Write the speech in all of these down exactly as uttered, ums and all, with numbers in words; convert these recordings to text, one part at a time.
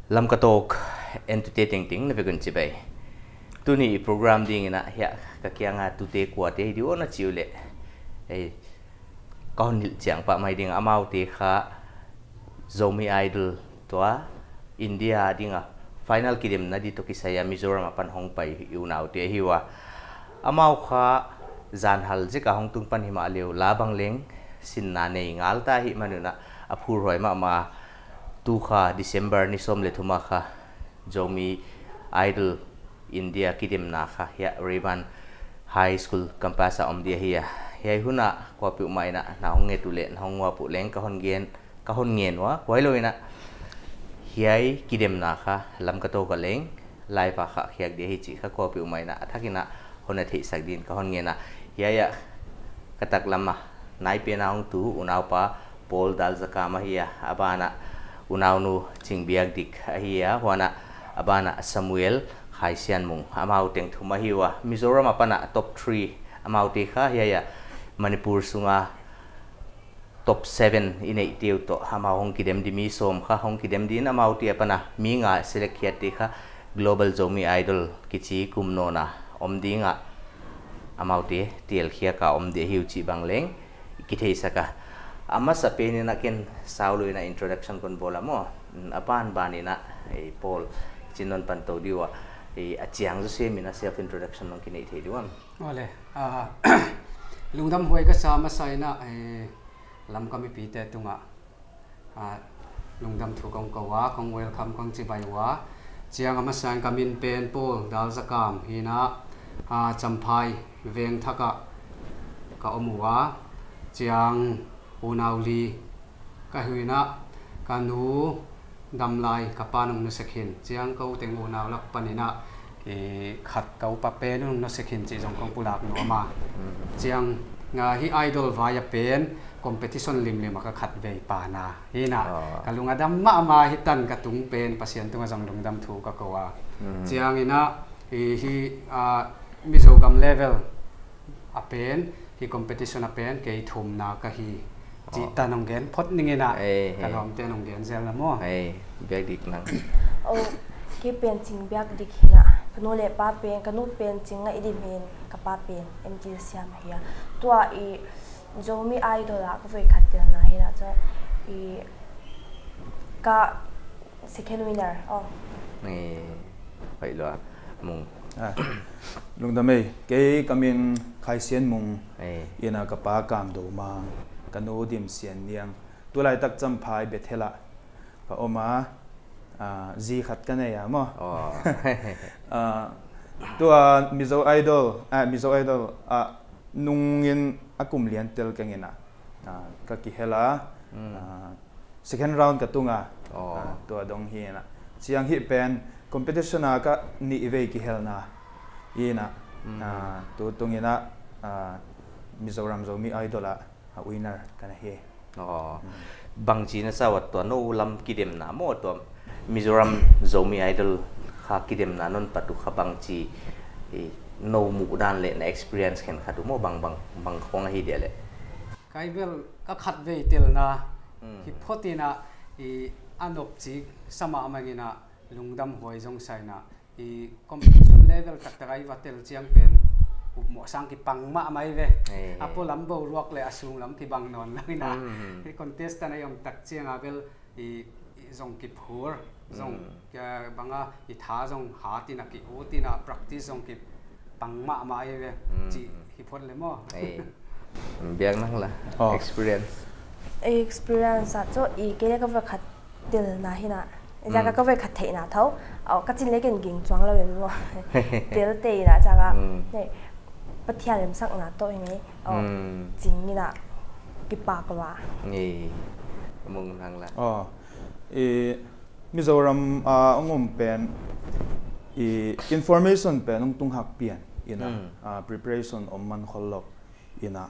Lamka Talk entute tengteng na vek un chibai. Tuni i program ding in a hiai ka kiang a tute kuate hi diam na chi uleh, ei, ka hon hilh chiang pah mai ding. Amaute kha Zomi Idol tua India ding a final kidemna di toh kisai a Mizoram apan hongpai i unaute ahi ua. Amau kha zan hal zek a hong tung pan himahleh la bang leng sinna nei ngal ta ahihman un a phurhuai mahmah. Tu kha December ni sawm leh thum a kha Zomi Idol India kidemna kha hiai Rayburn High School campus a om di ahi a. Hiai hun a kuapeuhmah in a na hong nget uleh na hong muap uleh ka hon gen, ka hon ngen ua, huailou in a hiai kidemna kha Lamka Talk a leng live a kha khiak di ahi chih kha kuapeuhmah in a thak in a hon na theihsak din ka hon ngen a. Hiai a ka taklam a naipen a hong tu unaupa Paul Dalzakam ahi a, a ban a unaunu Chingbiakdik ahi a, huan a, a ban a Samuel Khaisianmung, amau teng thum ahi ua. Mizoram apan a top three amaute kha hiai a Manipur sung a top seven i neihte uh toh amau hong kidem di, mi sawm kha hong kidem di in, amaute apan a mi nga select khiakte kha Global Zomi Idol kichi kum nawn a om ding a, amaute tel khiak a om di ahi uh chih bang leng kitheisak a. A masapen in a ken saulou in a introduction kon bawl a maw. A banban in a, ei, Paul, chin non pan tou di ua, ei, a chiang zaw sem in a self introduction nong kineih thei di uam? Ole, ah, lungdam huai ka sa masa in a, eh, Lamka mipite tung a, ah, lungdam thu kong ko ua, kong welcome kong chibai ua. Chiang a masa in ka min pen Paul Dalzakam hi in a, ah, Champhai veng thak a ka om ua. Chiang unau li ka hi in a, ka nu dam lai, ka pa nung na sek in. Chiang ka u teng unau lak pan in a, eh, khat ka upa pen nung na sek in chih zong kong pulak nuam a. Mm. Chiang, ah, hiai Idol vai a pen competition limlim a ka khatvei pan a. Hi in a, ah, ka lung a dam mahmah hi tan ka tung pen Pasian tung a zong lungdam thu ka ko ua. Mm. Chiang in a, eh, hiai, ah, Mizo gam level a pen, hiai competition a pen kei thumna ka hi. Chih, oh, tan hong gen phot ning in a. Ei, ka, ei, lawmte nong gen zel na maw. Ei, biak dik nang. Oh, kei pen Chingbiakdik hi in a. Ka nu leh pa pen, ka nu pen Chingngaihdim hi in, ka pa pen M T Siam ahi a. Tua i Zomi Idol a ka voi khat telna hi in a, chu i ka second winner, oh. Ni, hoih lua, Mung. Ah, lungdam ei, kei ka min Khaisianmung, eh, in a ka pa Kamdou Mang, ka nu Dimsianniang. Tulaitak Champhai Bethel a ka om a, ah, zi khat ka nei a maw. Oh. Ah, tua Mizo Idol, ah, Mizo Idol, ah, nung in a kum lian tel keng in a, ah, ka kihel a, mm, ah, second round ka tung a. Oh. Ah, tua dong hi in a. Chiang hiai pen competition a ka nihvei kihelna hi in a. Mm. Ah, tu tung in a, ah, Mizoram Zomi Idol a, ah, winner ka na hi. Oh. Mm. Bangchi na sa uat tua nou lam kidemna maw, tua Mizoram Zomi Idol kha kidemna non pat uh kha bangchi, eh, nou muhdan leh na experience khenkhat uh maw, bang, bang, bang khong ahi dia leh? Kei bel ka khatvei telna, mm, hi phot in a, i a nop chik sa mahmah in a, lungdam huai zong sa in a, i competition level taktak a i va tel chiang pen upmawh sang kipang mahmah ve. Ei, a, ei, polam boruak leh a sung lam kibang nawn lo in a. Mm. I contestant a i om tak chiang a bel i, i zong kiphur, zong, mm, kia bang a i tha zong hat in a ki ut in a practice zong kipang mahmah ve. Mm. Chih hi phot le maw. Ei. Biak nang la. Oh. Experience. Ei, experience a chu i kei leh ka voi khat telna hi in a. Ziak a, mm, ka voi khat theihna tho. Au, ka chin leh ken ging chuang lou in maw. Tel te in a ziak a. Mm. Nei, Pathian lemsakna toh hi ngei. Au, mm, ching in a kipak lua. Ngei. Mung nang la. Oh. I Mizoram a hong om pen, i information pen hong tung hak pian in a, mm, ah, preparation om man khol lou in a.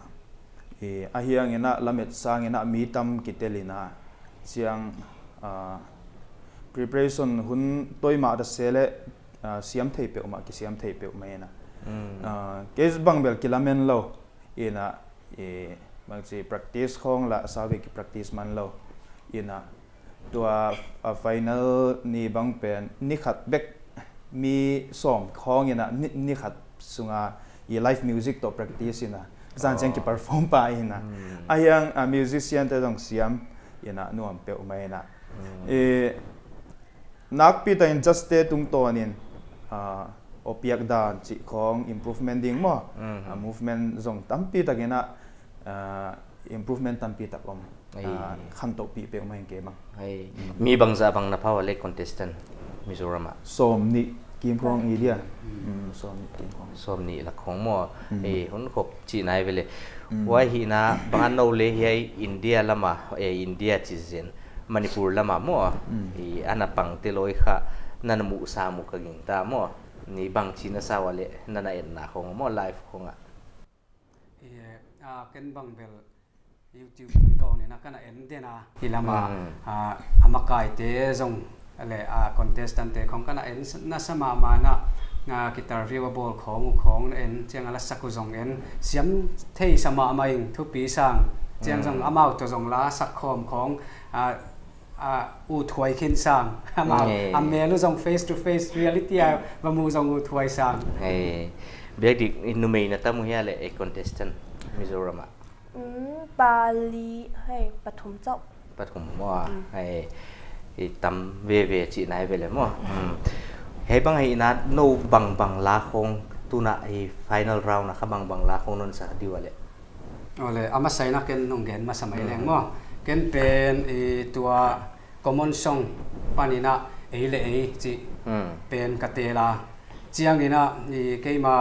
I, ahi hang in a, lamet sang in a, mi tam kitel in a. Chiang, ah, preparation hun toi mah ta se leh, ah, siam thei peuhmah, kisiam thei peuhmah in a. Mm. Ah, kei bang bel kilamen lou in a, i, bangchi practice khong la, sauvei ki practice man lou in a. Tua, a final ni bang pen, ni khat bek mi sawm khawng in a, ni, ni khat sunga i live music toh practice in a, zan chiang ki perform pah in a. Hmm. A hiang, a musician te zong siam in a nuam peuhmah in a. Hmm. Eh, nakpi takin judge te tungtawn in, ah, awlpiak dan chih khawng improvement ding maw. Hmm. Ah, movement zong tampi takin a, ah, improvement tampi tak om. Ai. Ah, khantoupih peuhmah in kei bang. Ai. Mm. Mi bangzah bang na pha ua leh contestant Mizoram ah? Sawmnih kim khawng i dia. Mm. Mm, sawmnih kim khawng. Sawmnih lak khawng maw. Mm. Eh, hun khop chih nai ve leh. Mm. Huai hi na bang a nou leh hiai India lam ah, eh, India chi zen, Manipur lam ah maw. Mm. Eh, ana pang te loi kha, na na muhsa uh ka gingta maw. Ni bang chi na sa ua leh, na na enna khawng maw, live khawng ah. Eh, ah, ken bang bel YouTube tungtawn in a ka na en den a, hi lam ah, mm, ah, a makaite zong leh, ah, contestant te khawng ka na en s-, nasa mahmah in a, ah, guitar view a bawl khawng uh khawng en, chiang a la sak uh zong en, siam thei sa mahmah ing, thupi sang, chiang zong, mm, amau toh zong la sak khawm khawng, ah, ah, uthuai khin sang, amau, mm, a mel uh zong face to face, reality a va mu zong uthuai sang. Eh, biak dik, i numei na tam uh hia leh, eh, contestant Mizoram ah? Mm, pali, hei, pathum chauh. Pathum maw, mm, hei, i tam veve chih nai ve leh maw. Mm. Mm. Hei bang hi na nou bangbang la khawng, tuna i final round a kha bangbang la khawng non sa di ua leh? Awle, a masa in a ken nong gen masa mai leng maw. Mm. Ken pen i tua common song pan in a ei leh ei chih, mm, pen ka tel a. Chiang in a i keima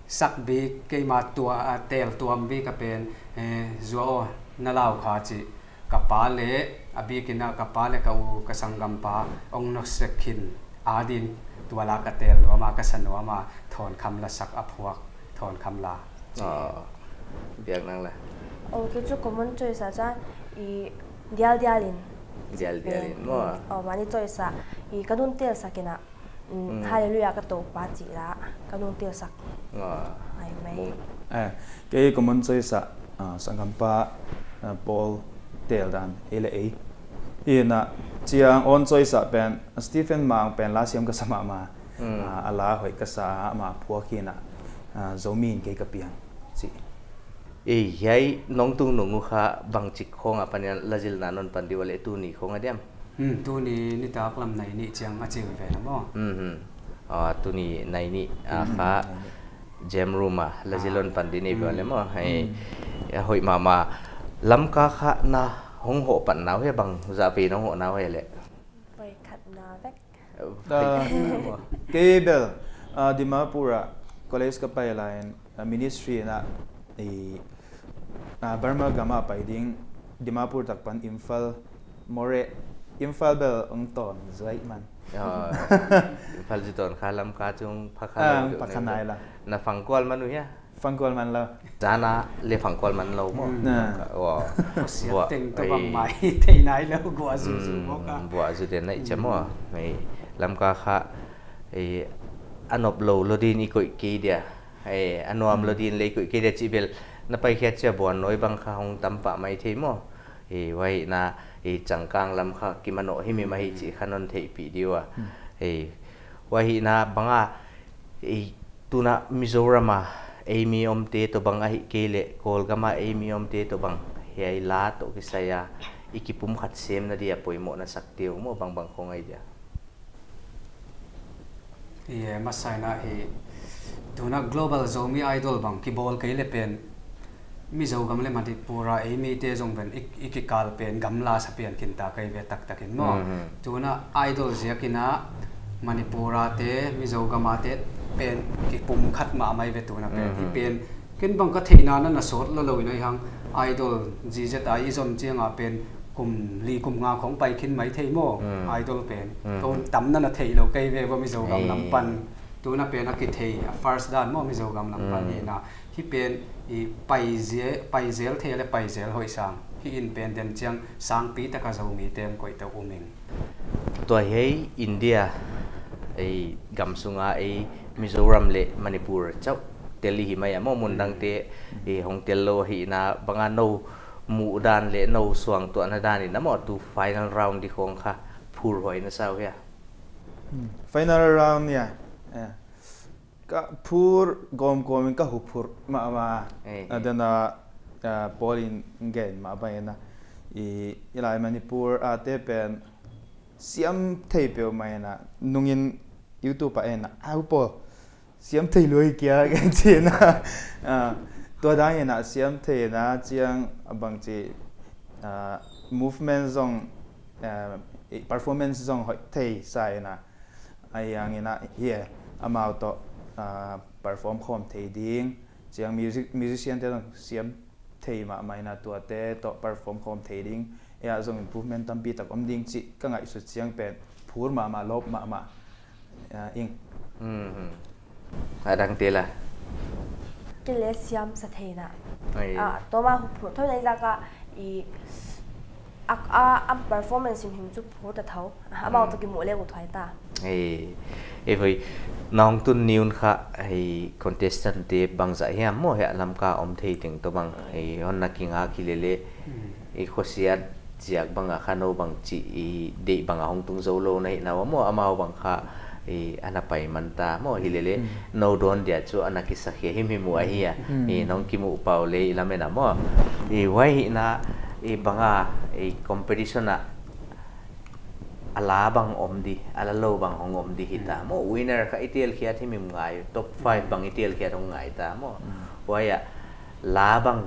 sak bik, keima tua, a, tel tuam bik a pen, eh, Zuau Aw Na Lau Kha chih ka pa leh, a bik in a ka pa leh ka u ka sanggampa Ong Nok Sek Khin adin tua la ka tel nuam a, ka sa nuam a, Thawn Kham la sak a phuak, Thawn Kham la. Ah, biak nang la. Oh, kei chu common choice a chuan i dial dial in. Dial dial in, mm, maw. Oh, mani choice a i ka nun tel sak in a. Mm, mm. Hallelujah ka Toupa chih la, ka nun tel sak. Ah, ai mai. Mung. Eh, kei common choice a, ah, sanggampa, ah, Paul tel dan, ei leh ei. Hi na, chiang own choice a pen, Stephen Mang pen la siam ka sa mahmah. Mm. Ah, a la hoih ka sa, amah phuak hi na, ah, Zomi in kei ka piang, chih. Eh, hiai nong tungnung uh kha bangchik khawng a pan in la zilna non pan di ua leh, tuni khawng a diam? Hmm, tuni nitaklam nai nih chiang a chi ve na maw. Hmm, hmm. Ah, tuni nai nih, ah, hmm, kha nai nih. Jam room a la zil, ah, non pan di ni ve leh maw. Hmm. Hei. Hmm. A hoih mahmah. Lamka kha na hong hoh pan nau hia, bangzah vei nong hoh nau hia leh? Voi khat na vek. Ah, kei bel, ah, Dimapur a college ka pai lai in, ah, ministry in a, i, ah, Burma gam a pai ding, Dimapur tak pan Imphal, Moreh, Imphal bel hong tawn zuai man. Ah, Imphal zu tawn kha Lamka chung pha kha, ah, lou, pha kha nai la. Na fangkual man uh hia? Fangkual man lou. Zana leh fangkual man lou maw. Hmm. Na. Wow. Siat teng toh bang mai thei nai lou, guah zuzu bawk a. Hmm, guah zu den nai che maw. Hmm. Mai Lamka kha, eh, a nop lou lou din i koih kei dia. Eh, a nuam lou din leh i koih kei dia chih bel. Na pai khia chia buan noi bang kha hong tam pah mai thei maw. Eh, huai na, eh, changkang lam kha ki manoh himhim ahi chih kha non theihpih di ua. Hmm. Eh, huai na bang a, eh, tuna Mizoram a ei mi omte toh bang ahihkeileh Kawlgam a ei mi omte toh bang, hiai la toh kisai a i kipumkhat semna dia poimoh na sak te uh maw, bangbang khawng ahi dia? Hi, eh, masa in a hi, tuna Global Zomi Idol bang kibawl kei leh pen Mizo gam leh Manipur a ei mite zong pen i, i kikal pen gamla sa pian khin ta ka hi ve taktak in maw. Mhm. Tuna Idol ziak in a Manipur a te, Mizo gam a te pen kipumkhat mahmah ve tuna pen. Mhm. Hi pen ken bang ka theihna na na sawt lou lou in a hi hang, Idol Z Z I i zon chiang a pen kum li kum nga khawng pai khin mai thei maw. Mhm. Idol pen. Mhm. Kou tam na na theih lou ka hi ve ua Mizo gam lam pan. Ei. Tuna pen a kithei, a first dan maw Mizo gam lam pan. Mm. Hi na, hi pen i pai zel, pai zel thei leh pai zel hoih sang. Hi in pen den chiang sangpi taka Zomi te hong koih toh um ing. Tua hiai India, ei gam sunga ei Mizoram leh Manipur chauh tel i hi mai a maw, mun dang te, mm, ei hong tel lou hi na bang a nou muhdan leh nou suangtuahna dan in a maw, tu final round di khong kha phur hoih na sa uh hia? Final round, ya. Ka phur gawmgawm in ka huphur mahmah. Ei, ei. Adana, ah, Paul in gen mah bang in a, i, i lai Manipur a te pen siam thei peuhmah in a, nungin YouTube ah en a, "Au Paul, siam thei lua hi kia," ka chi in a. Ah, tua dan in a siam thei in a, chiang bangchi, ah, movement zong, ah, i, performance zong hoih thei sa in a. Ahi hangin a, hia, amau toh, ah, perform khawm thei ding. Chiang music, musician te zong siam thei mahmah in a, tuate toh perform khawm thei ding. Ei ah zong improvement tampi tak om ding chih ka ngaihsut chiang pen phur mahmah, lawp mahmah, ah, ing. Mhm. A dang te la. Kei leng siam sa thei in a. Ai. Ah, tua mah huphur thou nai zak a, i, a, a, a performance himhim chu phur ta thou. Amau toh kimuh leh uh thuai ta. Ei, ei voi, nang tun niun kha, ei, contestant te bangzah hiam maw, hia Lamka om thei teng toh bang, ei, hon na kinga khi lele, ei, khosiat ziak bang a kha nou bangchi, i, deih bang a hong tung zou lou na hi na uh maw, amau bang kha, ei, ana pai man ta maw, hi lele, nou dawn dia chu ana kisa khia himhim uh ahi a, ei, nong kimuh pau leh i lamen a maw, ei, huai hi na, ei, bang a, ei, competition a, a la bang om di, a la lou bang hong om di hi ta. Maw, winner kha i tel khiat himhim ngai, top five bang i tel khiat hong ngai ta maw. Huai a, la bang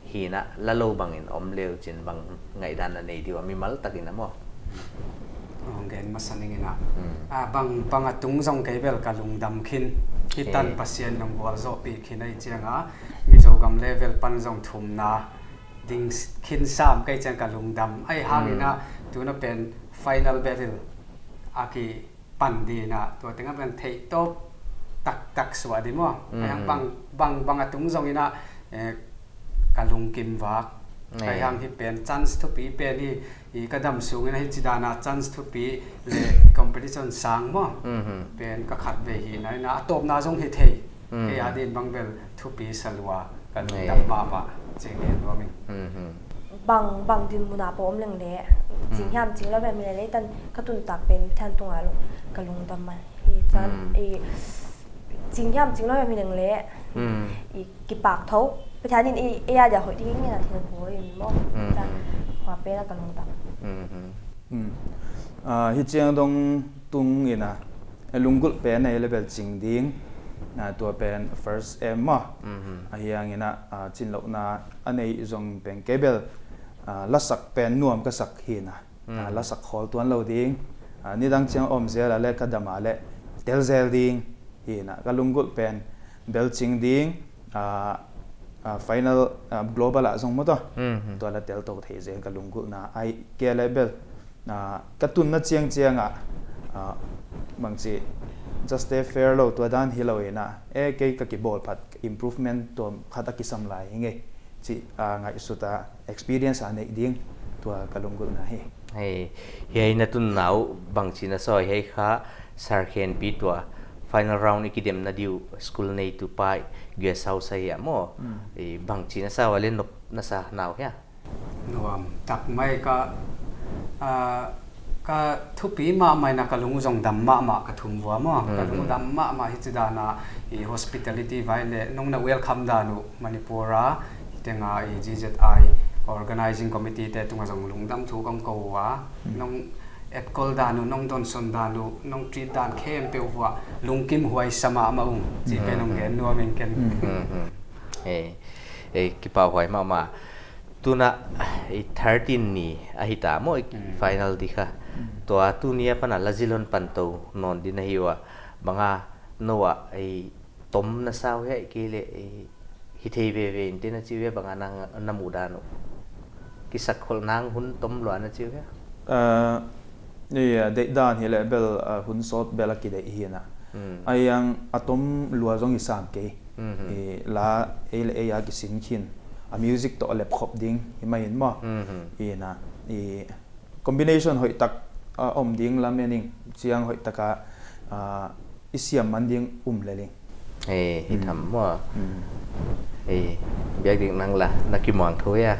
hi na, la lou bang in om leu chin bang ngaihdan na nei di uh a mimal tak in a maw. Hong gen masa ning in a. A, bang, bang a tung zong kei bel ka lungdam khin. Hi tan Pasian nong gualzawhpih khin ahi chiang a, Mizo gam level pan zong thumna ding s-, khin sam kei chiang ka lungdam. Ahi hangin a, tuna pen final battle a kipan di in a, tua teng a pen theihtawp taktak suah di maw. Ahi hang bang, bang, bang a tung zong in a, eh, ka lungkim vak. Ahi hang hi pen chance thupi pen hi, i ka dam sung in a hichi dan a chance thupi leh competition sang maw. Pen ka khatvei hi na in a, a tawpna zong hi thei. Kei a din bang bel thupi sa lua, ka lungdam mahmah, chih gen nuam ing. Bang, bang dinmun a pawh om leng leh, ching hiam ching lou hiam hi leh leh tan ka tun tak pen Pathian tung a lou, ka lungdam mah. Hi tan, i, ching hiam ching lou hiam hi leng leh, i, kipak thou. Pathian in i, ei a dia hoih ding in a thil hong pia maw. Tan, huai pen a ka lungdam. Ah, hi chiang dong tung in a, lunggulh pen a leh bel ching ding, ah, tua pen first aim maw. Ahi hangin a, ah, chinlouhna a neih zong pen kei bel, ah, lasak pen nuam ka sak hi na. Ah, lasak khawl tuan lou ding. Ah, nidang chiang om zel a leh ka dam a leh tel zel ding hi na. Ka lunggulh pen bel ching ding. Ah, ah, final, ah, global ah zong maw tua. Tua la tel tou thei zel ka lunggulhna ahi kei leh bel. Ah, ka tunna chiangchiang ah, ah, bangchi just a fair lou tua dan hi lou in a. Eh, kei ka kibawl phat improvement tua khat a kisam lai hi ngei. Chih, ah, ngaihsut a experience a neih ding tua ka lunggulhna hi. Hei, hiai na tunna uh bangchi na sa uh hiai kha Sir Khenpi tua final round i kidemna di uh school neitu pa guest house ahi a maw. Bangchi na sa uh a leh nop na sa na uh hia? Nuam tak mai ka, ah, ka thupi mahmah in a ka lung zong dam mahmah ka thum vua maw. Ka lung dam mahmah hichi dan a i hospitality vai leh nong na welcome dan uh Manipur a, teng a i G Z I organizing committee te tung a zong lungdam thu kong ko ua. Nong etkol dan uh, nong donson dan uh, nong treat dan khempeuh vua lungkim huai sa mahmah ung. Chih pen nong gen nuam ing ken. Eh, eh, kipahhuai mahmah. Tuna, eh, thirteen ni ahi ta maw, final di kha. Tua tuni apan a la zil hon pan tou nawn di na hi ua. Bang a, nou a, eh, tom na sa uh hia, kei leh, eh, hi thei veve in te na chi uh hia, bang a na, na muhdan uh. Kisakkholhna hun tom lua na chi uh hia? Ah, eh, deihdan hi leh bel, ah, hun sawt bel a kideih hi na. Ahi hang a tom lua zong hi sam kei. I la ei leh ei a kisin khin. A music toh a lep khop ding hi mai in maw. I na, i combination hoih tak, ah, om ding lamen ing, chiang hoih tak a, ah, i siam man ding um lel ing. Eh, hi tham maw. Eh, biak dik nang la, na kimuang thou hia?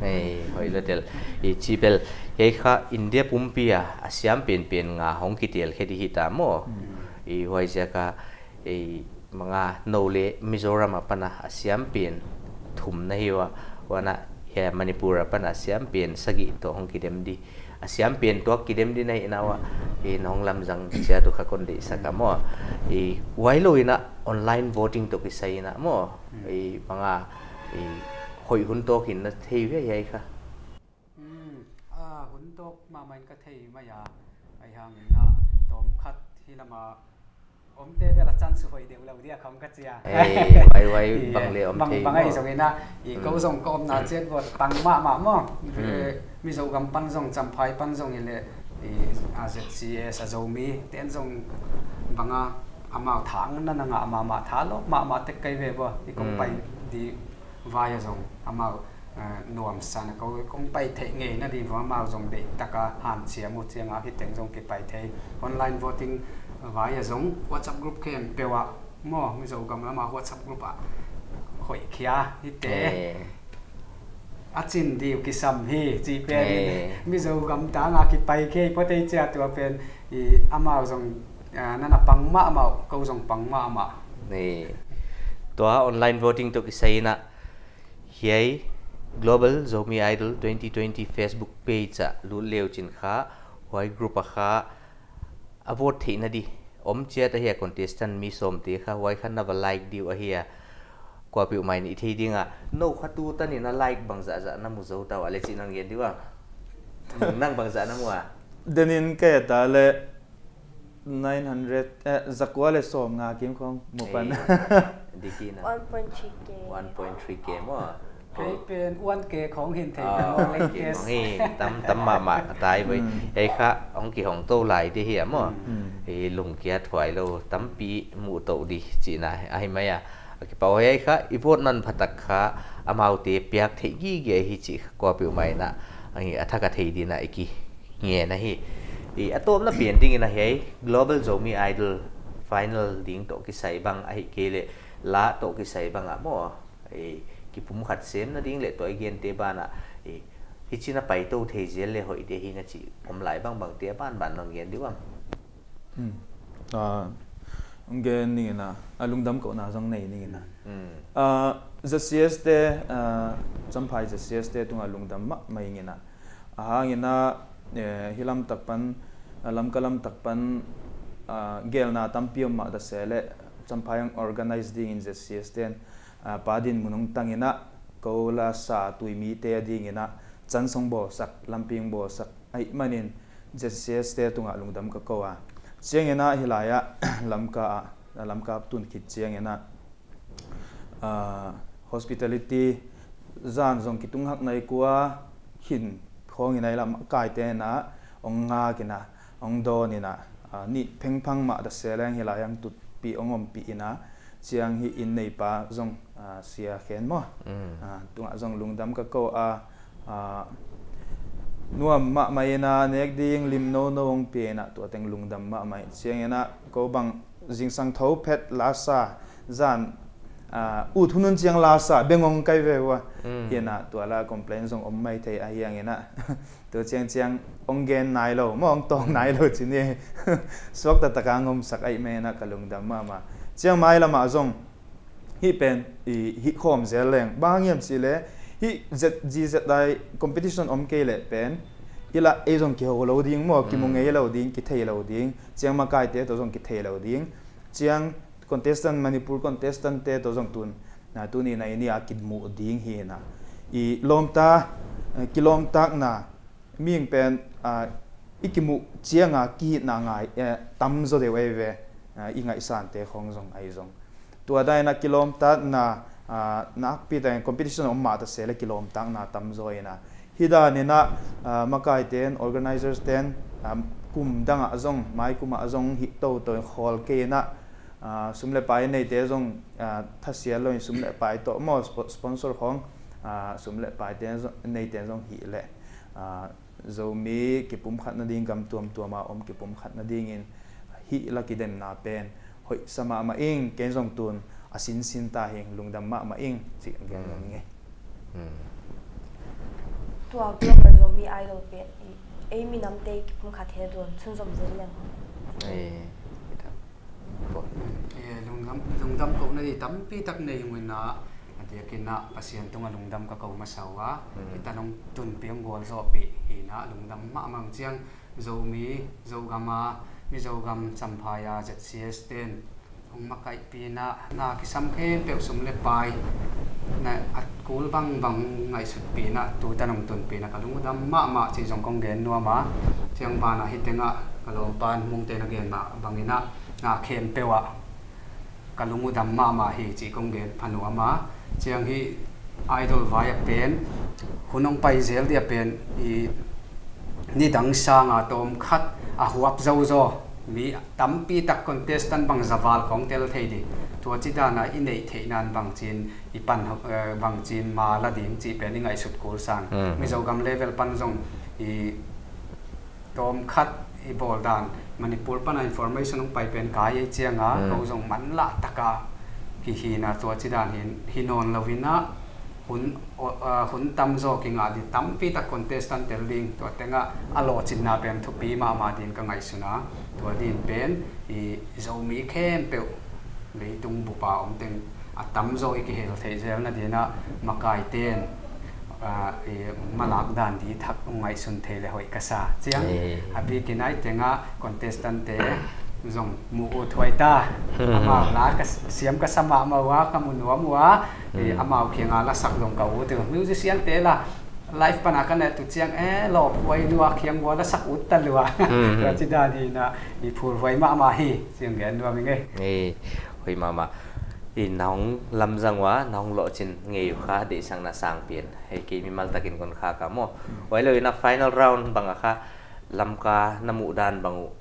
Ei, hoih lua tel. I chi bel, hiai kha India pumpi a, a siam penpen nga hong kitel khe di hita maw. I huaiziak a, ei, manga nou leh Mizoram apan a, a siam pen thum na hi ua, huan a hiai Manipur apan a siam pen sagih toh hong kidem di. A siam pen tuak kidem di na hi na ua, ei, nong lamzang chiat uh kha kon deihsak a maw. Ei, huailou in a online voting toh kisai in a maw. Ei, manga, ei, hoih hun tawk in na thei ve hiai kha. Hmm, a hun tawk mahmah in ka thei mai a, ahihhangin a tawm khat hi lam a omte bel a chance hoih deuh lou dia khong ka chi a. Ei, huai, huai, bang leh om thei maw. Bang, bang ahi zongin a, i kou zong ka omna chiat vote pang mahmah maw. Eh, Mizo gam pan zong, Champhai pan zong i leh, i, a Z C S a Zomi ten zong bang a amau thang na na nga mahmah, tha lou mahmah tek kai ve bua, i kong pai di vai a zong amau, eh, nuamsa na kou kong pai theih ngei na di vua, amau zong deihtak a hanciam uh chiang a hi teng zong kipai thei. Online voting vai a zong WhatsApp group khempeuh ah maw, Mizo gam lam a WhatsApp group ah hoih khia hi te. Eh. A chin di uh kisam hi, chi pen in. Eh. Mizo gam tang a kipai khe pawt ei chia tua pen i amau zong, ah, na na pang mahmah, kou zong pang mahmah. Ni. Tua online voting toh kisai in a, hiai Global Zomi Idol twenty twenty Facebook page ah lut le uchin kha, huai group a kha a vote theihna di om chiat ahi a, contestant mi sawmte kha, huai kha na va like di uh ahi a. Kuapeuhmah in i thei ding a, nou kha tu tan in a like bangzah zah na mu zou ta ua leh chih non gen di ua. Nang bangzah na mu a? Denin ka et a leh nine hundred, eh, zakua leh sawmnga kim khong mu pan. Eh, di ki na. One point three K. One point three K maw. Kei pen one K khong hin thei. Ah, maw, one K latest khong hi tam, tam mahmah a tai boi. Hmm. Ei kha, hong kihong tou lai di hi a maw. Hmm. Ei lungkiat huai lou, tampi mu tou di chihna ahi mai a. A kipau hiai kha, i vote manphatak kha, amaute piak theih gige hi chih kha kuapeuhmah in a, a thak a thei di in a i ki ngen ahi. I a tawpna pen ding in a hiai Global Zomi Idol final ding toh kisai bang ahihkeileh la toh kisai bang a maw. I kipumkhat semna ding leh tua i gente banah, i hichi in a pai tou thei zel leh hoih di hi na chih om lai bangbang te a banban non gen di uam. Hmm. Ah, gen ning in a, a lungdam kohna zong nei ning in a. Hmm. Ah, Z C S te, ah, Champhai Z C S te tung a lungdam mahmah ing in a. Ahihhangin a, eh, hi lam tak pan, ah, Lamka lam tak pan, ah, gelna tampi om mah ta se leh, Champhai hong organize ding in Z C S ten, ah, Pa Dinmun hong tang in a, kou Lasa Tuimi te a ding in a, chance hong bawlsak, lampi hong bawlsak ahihman in Z C S te tung a lungdam ka kou a. Chiang in a hi lai a, Lamka a, Lamka tun khit chiang in a, ah, hospitality zan zong kitung hak nai kua, khin khong in a i lam kaite in a, hong ngak in a, hong dawn in a, ah, ni phengphang mah ta se leng hi lai a tutpih hong ompih in a, chiang hi in neipa zong, ah, Sia Khen maw. Mm. Ah, tung a zong lungdam ka kou a, ah, nuam mahmah in a nek ding lim nounou hong pia in a tua teng lungdam mahmah in. Chiang in a kou bang zingsang thou phet Lasa zan, ah, ut hun un chiang Lasa beng hong kai ve ua. Mm. Hi in a tua la complain zong om maithei ahihhangin a. Tua chiang chiang hong gen nai lou, maw hong tawng nai lou chih ni. Suakta tak a hong omsak ahihman in a ka lungdam mahmah. Chiang mai lam a zong hih pen, i, hih khawm zel leng. Bang hang hiam chih leh, hih Z, G Z I competition om kei leh pen, hi la ei zong kihou lou ding maw, kimu ngei lou ding, kithei lou ding. Chiang makaite toh zong kithei lou ding. Chiang contestant, Manipur contestant te toh zong tun, na tuni na i ni a kimu ding hi na. I lawmta, eh, kilawmtatna, mihing pen, ah, i kimuh chiang a kihihna ngai, eh, tam zaw deuh ei ve, ah, i ngaihsante khong zong ahi zong. Tua dan in a kilawmtatna, ah, nakpi tak in competition om mah ta se leh kilawmtatna tam zaw in a. Hi dan in a, ah, makaite'n, organizers te'n, ah, kum dang ah zong, mai kum ah zong hih toutou in khawl kei in a, ah, sum leh pai neite zong, ah, thasial lou in sum leh pai toh maw spo-, sponsor khong, ah, sum leh paite zong, neite'n zong hih leh, ah, Zomi kipumkhatna ding gam tuamtuam a om kipumkhatna ding in hih la kidemna pen hoih sa mahmah ing, ken zong tun a sinsin ta hing lungdam mahmah ing chih gen nuam ing e. Hmm. Tua Global Zomi Idol pen i, ei minamte kipumkhat hi a duang chun zom zel leng. Eh, kita. Bo. Eh, lungdam, lungdam kou na di tampi tak nei ung in a, a diakin a Pasian tungah lungdam ka kou masa ua. Hmm. Hitan hong tunpih hong gualzawhpih hi in a lungdam mahmah chiang Zomi, Zogam a, Mizogam Champhai a Z C S ten hong makaihpih in a, na kisam khempeuh sum leh pai, na a kul bangbang ngaihsutpih in a, tutan hong tunpih in a, ka lungdam mahmah chih zong kong gen nuam a. Chiang banah hi tengah ka lawmpan Mungten a gen mah bangin a, na khempeuh ah ka lungdam mahmah hi chih kong gen pha nuam a. Chiang hi Idol vai a pen, hun hong pai zel dia pen, i nidang sanga tawmkhat a huap zozo, mi tampi tak contestant bang zaval kong tel thei di. Tua chih dan a i neih theihna in bangchin i pan, eh, bangchin ma la ding chih pen i ngaihsut kul sang. Hmm. Mizogam level pan zong i tawmkhat i bawl dan, Manipur pan a information hong pai pen ka ei chiang a, hmm, kou zong manlah taka kihi in a, tua chih dan hi, hi nawn lou in a, hun, o, a, hun tamzaw kingah di, tampi tak contestant tel ding, tua tengah a lawhcinna pen thupi mahmah din ka ngaihsun a, tua din pen i Zomi khempeuh leitung bup a om teng a tamzaw i kihel theih zelna din a makaiten, ah, i malak dan di thak ngaihsun thei leh hoih ka sa. Chiang, eh, a bikin a i tengah contestant te zong mu ut huai ta. Hmm. Amau la ka s-, siam ka sa mahmah ua, ka mu nuam ua, eh, hmm, amau kianga la sak zong ka ut uh. Musician te la, live pan a ka et uh chiang, eh, lawphuai lua, kiang ua la sak ut ta lua. Hmm. Tua chih dan hi in a, i phurhuai mahmah hi, chiang gen nuam ing e. Eh, hoih mahmah. I na hong lamzang ua, na hong lawhcin ngei uh kha, deihsakna sang pen. Hei kei mimal takin kon kha ka maw. Hmm. Huai lou in a final round bang a kha, Lamka na muh dan bang uh.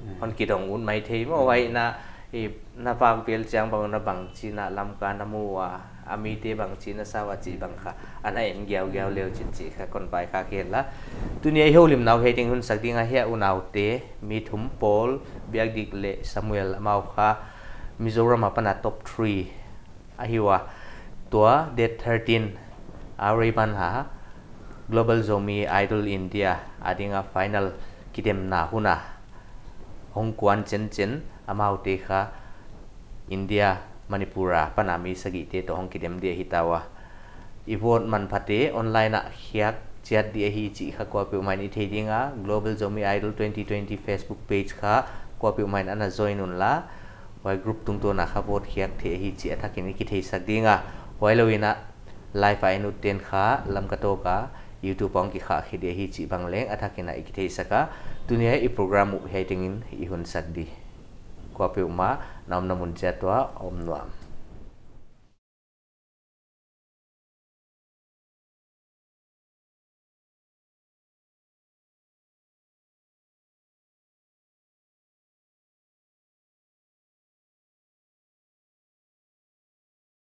Hmm. Hon kidong ut maithei maw, hmm, huai in a, i na vak vel chiang bang uh na bangchin a Lamka na mu ua, a mite bangchin a sa ua chih bang kha, ana en giaugiau leu chin chih kha kon vaikhak hi hen la. Tuni a i houlimna uh hiai teng hun sak ding a, hiai unaute, mi thum Paul, Biakdik leh Samuel amau kha, Mizoram apan a top three ahi ua, tua date thirteen a Rayburn a Global Zomi Idol India a ding a final kidemna hun a hong kuan chenchen amaute kha India, Manipur apan a mi sagihte toh hong kidem di ahi ta ua. I vote manphate online ah khiak chiat di ahi chih kha kuapeuhmah in i thei ding a, Global Zomi Idol twenty twenty Facebook page kha kuapeuhmah in ana join un la, huai group tungtawn a kha vote khiak theih ahi chih a thakin i kitheisak ding a, huai lou in a live a en ut ten kha Lamka Talk a YouTube ah hong kikhah khe di ahi chih bang leng a thakin a i kitheisak a, tuni a i program uh hiai tengin i hun sak di. Kuapeuhmah na omna mun chiat uah om nuam.